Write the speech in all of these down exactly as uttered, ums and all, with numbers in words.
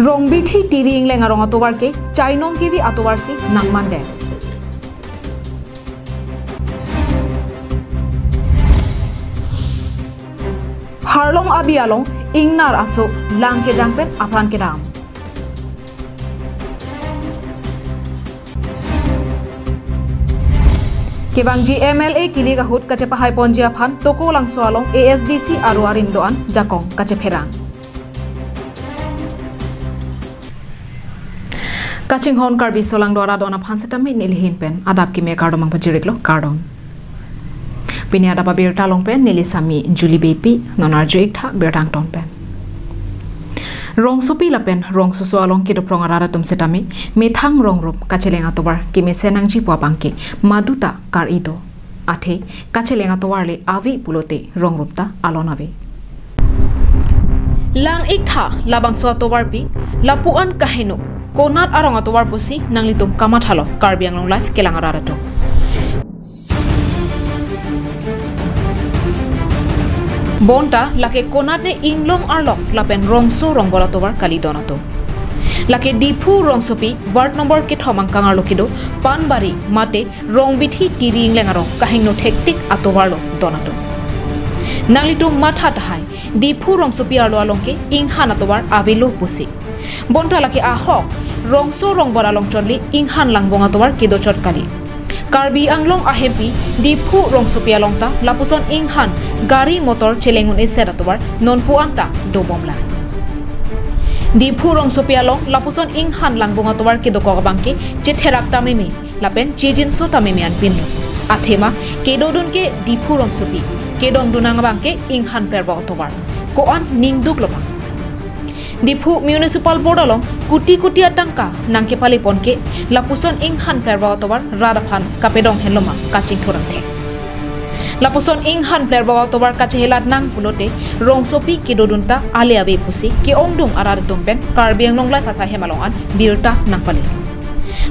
Rongbithi Tiri Ingleng arong atovar ke chainong kevi atovar si nangmandet. Harlong abi along ingnar aso lang kejang pen apran kedam. Kevangji M L A kilik ahut kachepahai ponji aphan Tokolangso along A S D C aro arim do-an jakong kachepherang. Kachinghon Karbi Solangdo arat do-an aphan setame nelihin pen adap keme kardom nangpajir-iklo, kardom. Pini adap abirta along pen neli Sami Julie Beypi, non arju-ik tha birta angton pen. Rongsopi lapen rongsoso along kedoprong arat atum setame methang rongrup kacheleng atovar kemesen nangji pu abangke maduta kar-i do. Athe kacheleng atovar le ave pulote rongrup ta alon ave. Lang-ik tha labangso atovarpi, lapu-an kaheno, konat arong atovar pusi nanglitum kamathalo Karbi Anglong Live kelang arat atum. Bonta lake konat ne inglong arlok lapen rongso rongbor atovar kali don atum. Lake Diphu rongsopi ward number kethom angkang arlo kedo Panbari mate Rongbithi Tiri Ingleng arong kahingno thektik atovarlo don atum. Nanglitum matha tahai, Diphu rongsopi arlo along ke inghan atovar avelo pusi. Bonta lake ahok, rongso rongbor along chotli inghan langbong atovar kedochot kali. Karbi Anglong ahempi Diphu rongsopi along ta lapuson inghan gari motor cheleng un-eset atovar nonpu-an ta dobomlang. Diphu rongsopi along lapuson inghan langbong atovar kedokok abangke chetherak ta meme, lapen chejinso ta meme anpinlo. Athema kedodun ke Diphu rongsopi, kedongdun nang abangke inghan plervok atovar. Ko-an ningduklo ma? Diphu Municipal Board along kuti kuti atangka nangkepale pon ke lapuson inghan plervok atovar rat aphan kapedong henlo ma kachingthur angthek. Lapuson inghan plervok atovar kachehelat nang pulote rongsopi kedodun ta ale ave pusi ke-ongdung arat atum pen Karbi Anglong Live asai hem along an birta nangpale.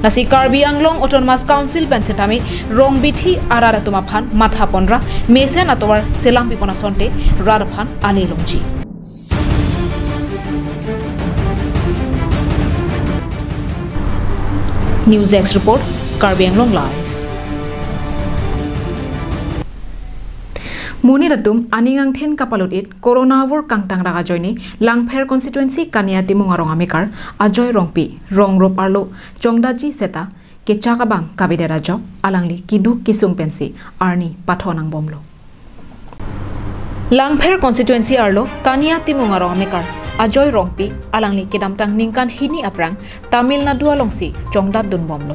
Lasi Karbi Anglong Autonomous Council pen setame rongbithi arat atum aphan matha ponra mesen atovar selam pipon asonte rat aphan ale longji. News Desk Report, Karbi Anglong Live. Monit atum aning angthin kapalut-it Corona avur kangtangrak ajoine Langpher Constituency Kania Timung arong amekar Ajoy Rongpi rongrup arlo chongdatji seta kechak abang kavedet ajok alangli keduk kesung pensi arni pathon nangbomlo. Langpher Constituency arlo Kania Timung arong amekar Ajoy Rongpi alangli kedamtang ningkan hini aphrang Tamil Nadu alongsi chongdatdunbomlo.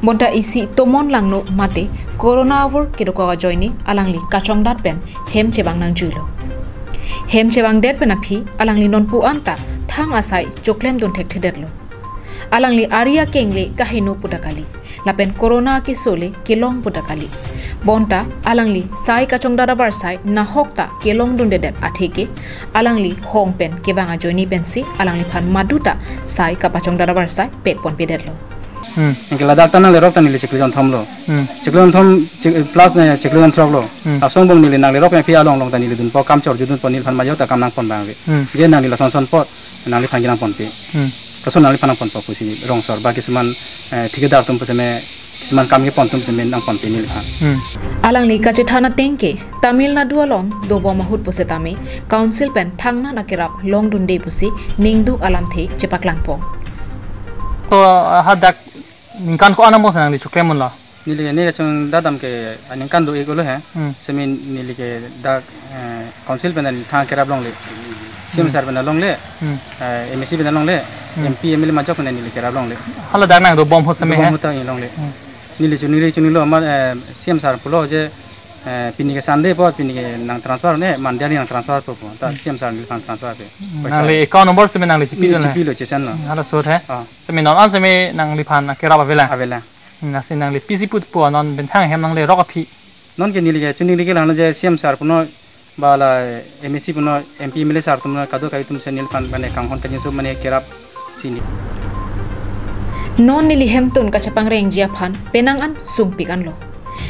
Bonta isi tomon langno mate Corona avur kedokok ajoine alangli kachongdat pen hem chevang nangjuilo. Hem chevangdet pen aphi alangli nonpu-an ta thang asai choklemdun thekthedetlo. Alangli ari akeng le kaheno puta kali, lapen Corona keso le kelong puta kali. Bonta alangli sai kachongdat avarsai nahok ta kelongdundedet atheke alangli hong pen kevang ajoine pensi alangliphan maduta sai kapachongdat avarsai pekponpedetlo. Hmm. Anke ladak ta nanglerok ta neli chiklo jonthomlo. Hmm. Chiklo jonthom, chik-, plus, eh, chiklo jonthroklo. Hmm. Lason angbong neli nanglerok pen aphi along along ta neli dunpo, kam chorjudunpo, neliphan majok ta kam nangpon abang ave. Hmm. Je nangli lason son apot nangliphan kenangponpe. Hmm. Lason nangliphan nangponpo pusi rongsor ba kisuman, eh, thikadar atum puseme kisuman kam kepon atum puseme nangponpe neliphan. Hmm. Alangli kachethan ateng ke Tamil Nadu along dobom ahut pusetame Council pen thangnat akerap longdunde pusi ningduk alamthe chepaklangpo. To, ah, hadak ningkan ko-an angbong si nangli choklemdunlo? Neli ke ne kachongdat dam ke, ah, ningkan do-ik olo he. Hmm. Semi neli ke dak, eh, Council pen neli thang kerap longle. C M, hmm, sir pen longle. Hmm. Eh, M A C pen longle. Hmm. M P, M L A majok pen neli kerap longle. Hala dak nangdobom ahut semi he? Dobom ahut ta longle. Hmm. Neli chuningri chuninglo amar, eh, C M sir pulo je, eh, pini ke Sunday apot, pini ke nang transfer ne, Monday arni nang transfer po po. Ta, hmm, C M sir neliphan transfer pe. Hmm. Paisa. Nangli account number semi nangli chipi, neli chipilo, chesen lo. Hmm, halaso he. Ah. Semi non an semi nangliphan kerap avelang? Avelang. Hmm, lasi nangli pisi put po non pen thang hem nanglerok aphi? Non ke neli ke chuningri ke lang je C M sir punon ba la M A C punon, M P, M L A sir atum punon, kadokave atum si neliphan mane kanghon kangjinso mane kerap si ne. Non neli hemtun kachepangrengji aphan penang an sungpik anlo.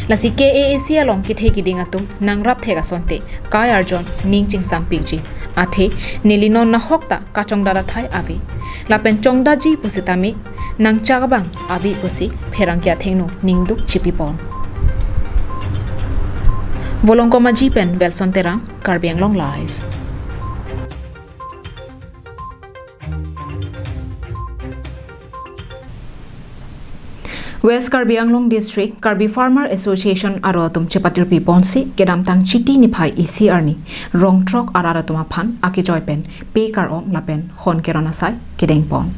Lasi K A A C along kethe kiding atum nangrap thek asonte kai arjon ning chingsampikji. Athe neli non nahok ta kachongdat athai ave. Lapen chongdatji pusitame nangchak abang ave pusi pherangke athengno ningduk chipipon. Volongkom Aji pen Welson Terang, Karbi Anglong Live. West Karbi Anglong District Karbi Farmer Association aro atum chepatirpi ponsi kedamtang Chiti niphai isi arni rong throk arat atum aphan akejoi pen pe kar-om lapen hon keron asai kedengpon.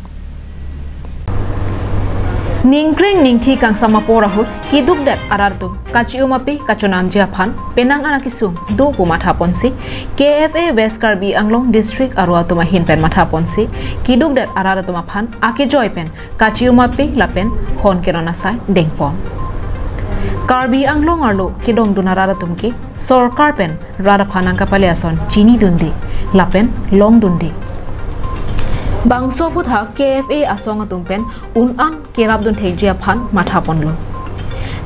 Ningkreng ningthi kangsam apor ahut kidukdet arat atum kachi-um ape kachonamji aphan penang an akesung do pu mathaponsi K F A West Karbi Anglong District aro atum ahin pen mathaponsi kidukdet arat atum aphan akejoi pen kachi-um ape lapen hon keron asai dengpon. Karbi Anglong arlo kedongdun arat atum ke sorkar pen rat aphan nangkapale ason chinidunde lapen longdunde. Bangso aphuthak K F A asong atum pen un-an kerapdun thekji aphan mathaponlo.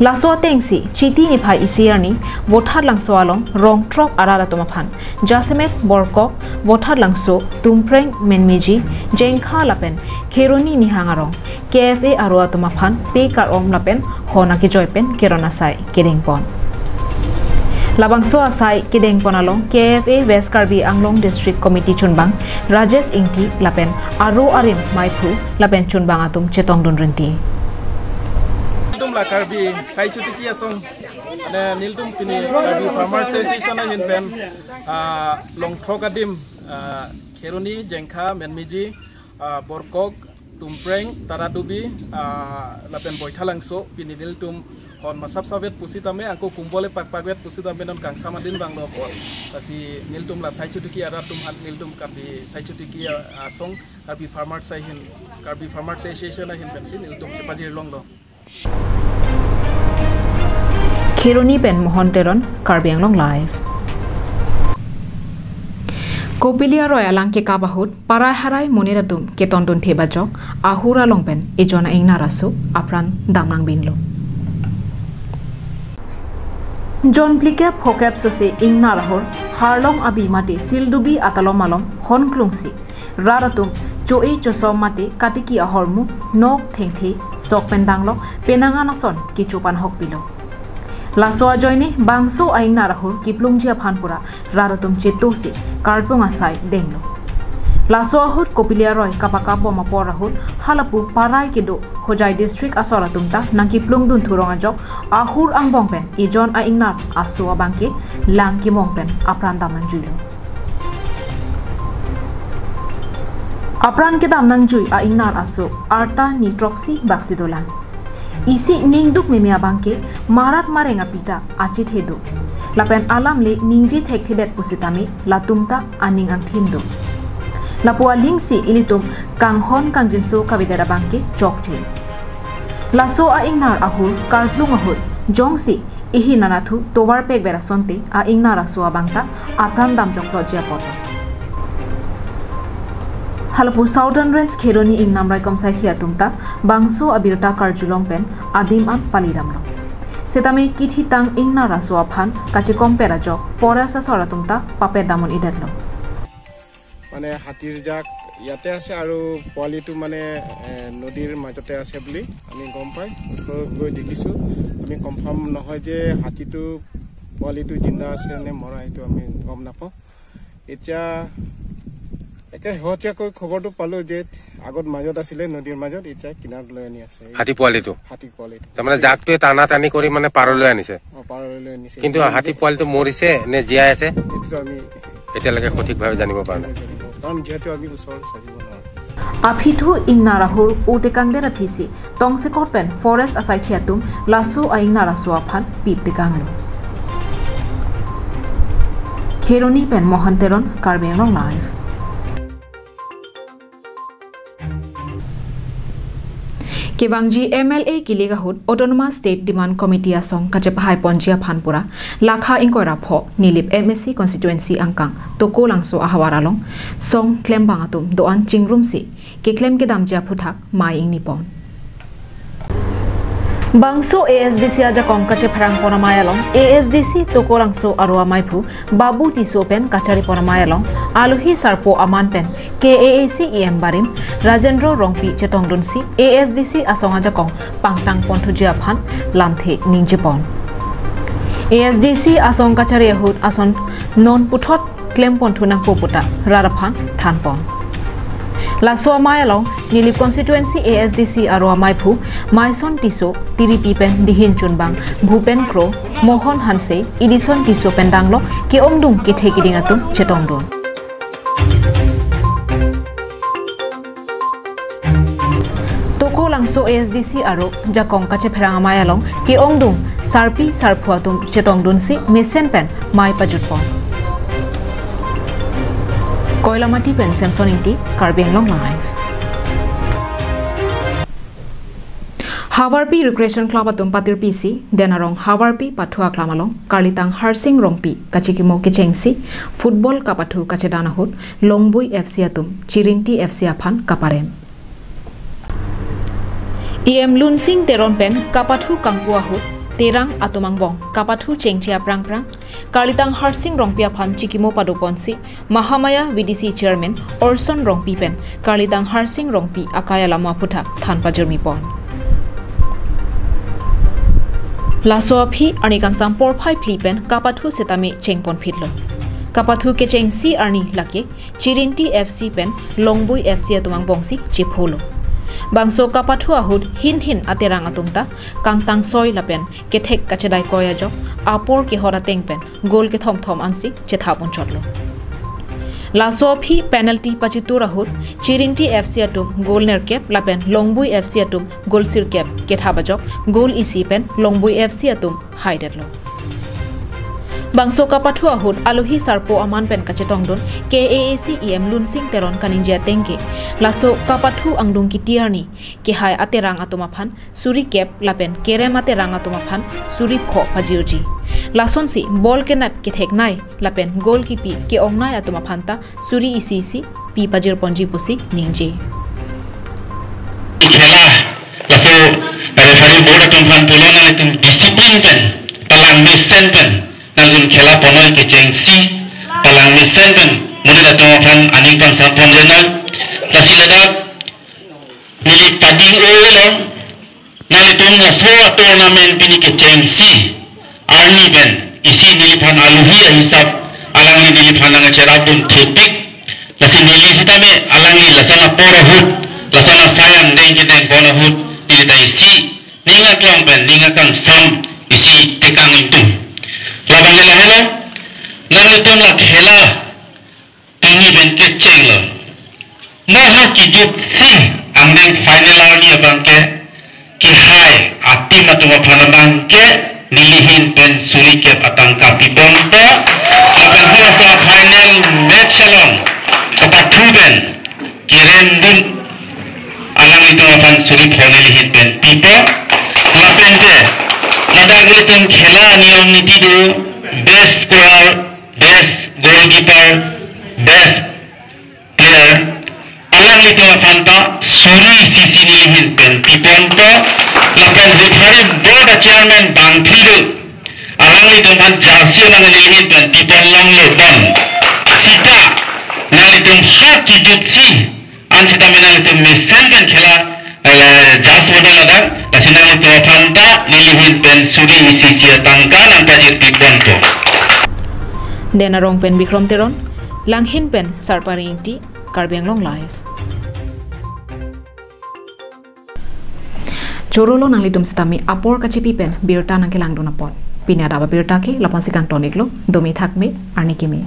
Laso atengsi Chiti niphai isi arni Vothatlangso along rong throk arat atum aphan jasemet Borkok, Vothatlangso, Tumpreng, Menmeji, Jengkha lapen Kheroni nihang arong K F A aro atum aphan pe kar-om lapen hon akejoi pen keron asai kedengpon. Labangso asai kedengpon along K F A West Karbi Anglong District Committee chunbang Rajesh Ingti lapen aro arim maiphu lapen chunbang atum chetongdun rinti. Nelitum la Karbi Sai Chotiki Asong, ne nelitum pini Karbi Farmer Association ahin pen, ah, long throk adim, ah, Kheroni, Jengkha, Menmeji, ah, Borkok, Tumpreng, Taradubi, ah, lapen Boithalangso, pini nelitum hon masap savet pusitame, angko kumbole pakpakvet pusitame non kangsam adin vanglo apot. Lasi nelitum la Sai Chotiki arat atum aphan nelitum Karbi Sai Chotiki, ah, Asong, Karbi Farmers ahin, Karbi Farmers Association ahin pensi nelitum chepajir longlo. Kheroni pen Mohon Teron, Karbi Anglong Live. Kopili aroi alang kekap ahut parai harai monit atum ketondun thep ajok ahur along pen ejon a-ingnar aso apran dam nangbinlo. Jon phlikep phokep sose ingnar ahur Harlong Abi mate Sildubi atalom along hon klungsi rat atum cho-e chosom mate katiki ahormu nok thengthe sok pen danglok penang an ason kecho panhokpilo. Laso ajoine bangso a-ingnar ahur kiplungji aphan pura rat atum chetose karplung asai denglo. Laso ahut kopili aroi kapakap bom apor ahut halapu parai kedo Hojai district asor atum ta nangkiplungdun thurong ajok ahur angbong pen ejon a-ingnar aso abangke lang kimong pen apran dam nangjuilo. Apran kedam nangjui a-ingnar aso arta ni throksi baksi dolang. Isi ningduk meme abangke marat mareng apita achethe do. Lapen alam le ningje thekthedet pusitame latum ta aning angthin do. Lapu alingsi ilitum kanghon kangjinso kavedet abangke chokche. Laso a-ingnar ahur karplung ahut jongsi ihin anathu tovar pekver asonte a-ingnar aso abang ta apran damjoklo ji apot. Halapu Southern Range Kheroni ingnam raikom saikhi atum ta bangso abirta karjulong pen adim an palidamlo. Setame kithitang ingnar aso aphan kachekomper ajok forest asor atum ta papet damun idetlo. মানে হাতীৰ জাক ইয়াতে আছে আৰু পোৱালিটো মানে, এ, নদীৰ মাজতে আছে বুলি আমি গম পাই ওচৰত গৈ দেখিছোঁ। আমি কনফাৰ্ম নহয় যে হাতীটো পোৱালিটো জিন্দা আছে নে মৰা, সেইটো আমি গম নাপাওঁ। এতিয়া একে শেহতীয়াকৈ খবৰটো পালোঁ যে আগত মাজত আছিলে নদীৰ মাজত, এতিয়া কিনাৰত লৈ আনি আছে। এই হাতী পোৱালিটো? হাতী পোৱালিটো। তাৰমানে জাকটোৱে টানা টানি কৰি মানে পাৰলৈ আনিছে? অ, পাৰলৈ আনিছে। কিন্তু হাতী পোৱালিটো মৰিছে নে জীয়াই আছে? এইটোতো আমি এতিয়ালৈকে সঠিকভাৱে জানিব পৰা নাই। জানিব, কাৰণ যিহেতু আমি ওচৰত চাব নোৱাৰোঁ। Aphi thu ingnar ahur otekangdet aphisi tongsekot pen forest asaikhi atum laso a-ingnar aso aphan pip tekanglo. Kheroni pen Mohan Teron, Karbi Anglong Live. Kevangji M L A kilik ahut Autonomous State Demand Committee asong kachepahai ponji aphan pura lakha ingkoi ra pho Nilip M A C constituency angkang Tokolangso ahavar along song klembang atum do-an chingrumsi keklem kedamji aphuthak mei ingnipon. Bangso A S D C ajakong kachepherang pon amei along A S D C Tokolangso aro ameiphu Babu Tisso pen kachari pon amei along alohi sarpo aman pen K A A C E M barim Rajendra Rongpi chetongdunsi A S D C asong ajakong pangtang ponthuji aphan lamthe ningje pon. A S D C asong kachari ahut ason non puthot klem ponthu nangpo puta rat aphan than pon. Laso amei along Nilip constituency A S D C aro ameiphu Maison Tisso, Tiripi pen Dihin Chunbang, Bhupen Kro, Mohon Hanse, Edison Tisso pen danglok ke-ongdung kethek keding atum chetongdun. Tokolangso A S D C aro jakong kachepherang amei along ke-ongdung sarpi sarpo atum chetongdunsi mesen pen mei pajut pon. Koilamati pen Samson Ingti, Karbi Anglong Live. Havarpi Recreation Club atum patirpisi, Denarong Havarpi pathu aklam along, Karlitang Harsing Rongpi kachikimo kechengsi, football kapathu kachedan ahut, Longbui F C atum, Chirinti F C aphan kaparen. E M Lunsing Teron pen kapathu kangpu ahut, Terang atum angbong kapathu chengche aphrang phrang, Karlitang Harsing Rongpi aphan chikimo padoponsi, Mahamaya V D C Chairman Orson Rongpi pen Karlitang Harsing Rongpi akai alamo aphuthak than pajirmi pon. Laso aphi arni kangsam porphai phli pen kapathu setame chengponphitlo. Kapathu kechengsi arni lake Chirinti F C pen Longbui F C atum angbongsi chepholo. Bangso kapathu ahut hin hin aterang atum ta kangtang soi lapen kethek kachedai koi ajok apor kehot ateng pen goal kethom thom ansi chethap unchotlo. Laso aphi penalty pachitur ahut Chirinti F C atum goal nerkep lapen Longbui F C atum goal sirkep kethap ajok goal isi pen Longbui F C atum haidetlo. Bangso kapathu ahut alohi sarpo aman pen kachetongdun K A A C E M Lunsing Teron kaningje ateng ke, laso kapathu angdung kiti arni kehai aterang atum aphan suri kep lapen kerem aterang atum aphan suri pho pajirji. Lasonsi ball kenap ketheknei lapen goal kipi ke-ongnei atum aphan ta suri isi isi pi pajirponji pusi ningje. Khela, laso referee board atum aphan pulo, nanglitum discipline pen, palang mesen pen, nanglitum khela ponnoi kechengsi, palang mesen pen, monit atum aphan aning pangsampon jenoi, lasi ladak, neli pading-olo, nanglitum laso tournament pini kechengsi arni pen isi neliphan alohi ahisap alangli neliphan nangcherapdun thepik. Lasi neli sitame alangli lason apor ahut, lason asai angdeng kedeng pon ahut, neli ta isi ning aklong pen ning akangsam isi tekang ingtung. Labang hela hela, nanglitum la khela pini pen kechenglo. Mo ha kejutsi angdeng final arni abang ke, kehai a-team atum aphan abang ke nelihin pen suri kep atangka piponpo. Lapen halaso final match along kapathu pen keremdun alanglitum aphan suri pho nelihin pen pipo. Lapen ke ladak ilitum khela niyom niti do, best scorer, best goalkeeper, best player, alanglitum aphan ta suri isi isi nelihin pen piponpo. Lapen referee board a-chairman bangphli do, alanglitum aphan jersey alang nelihin pen pipon longlo don. Sita nanglitum ha kejutsi an sitame nanglitum mesen pen khela, eh, judge model ladak, lasi nanglitum aphan ta nelihin pen suri isi isi atangka nangpajir piponpo. Denarong pen Bikrom Teron, Langhin pen Sarpari Ingti, Karbi Anglong Live. Chorolo nanglitum sitame apor kachepi pen birta nangkelangdun apot. Pini adap abirta ke lapu-ansi kangton-iklo, dome thakme, arni keme.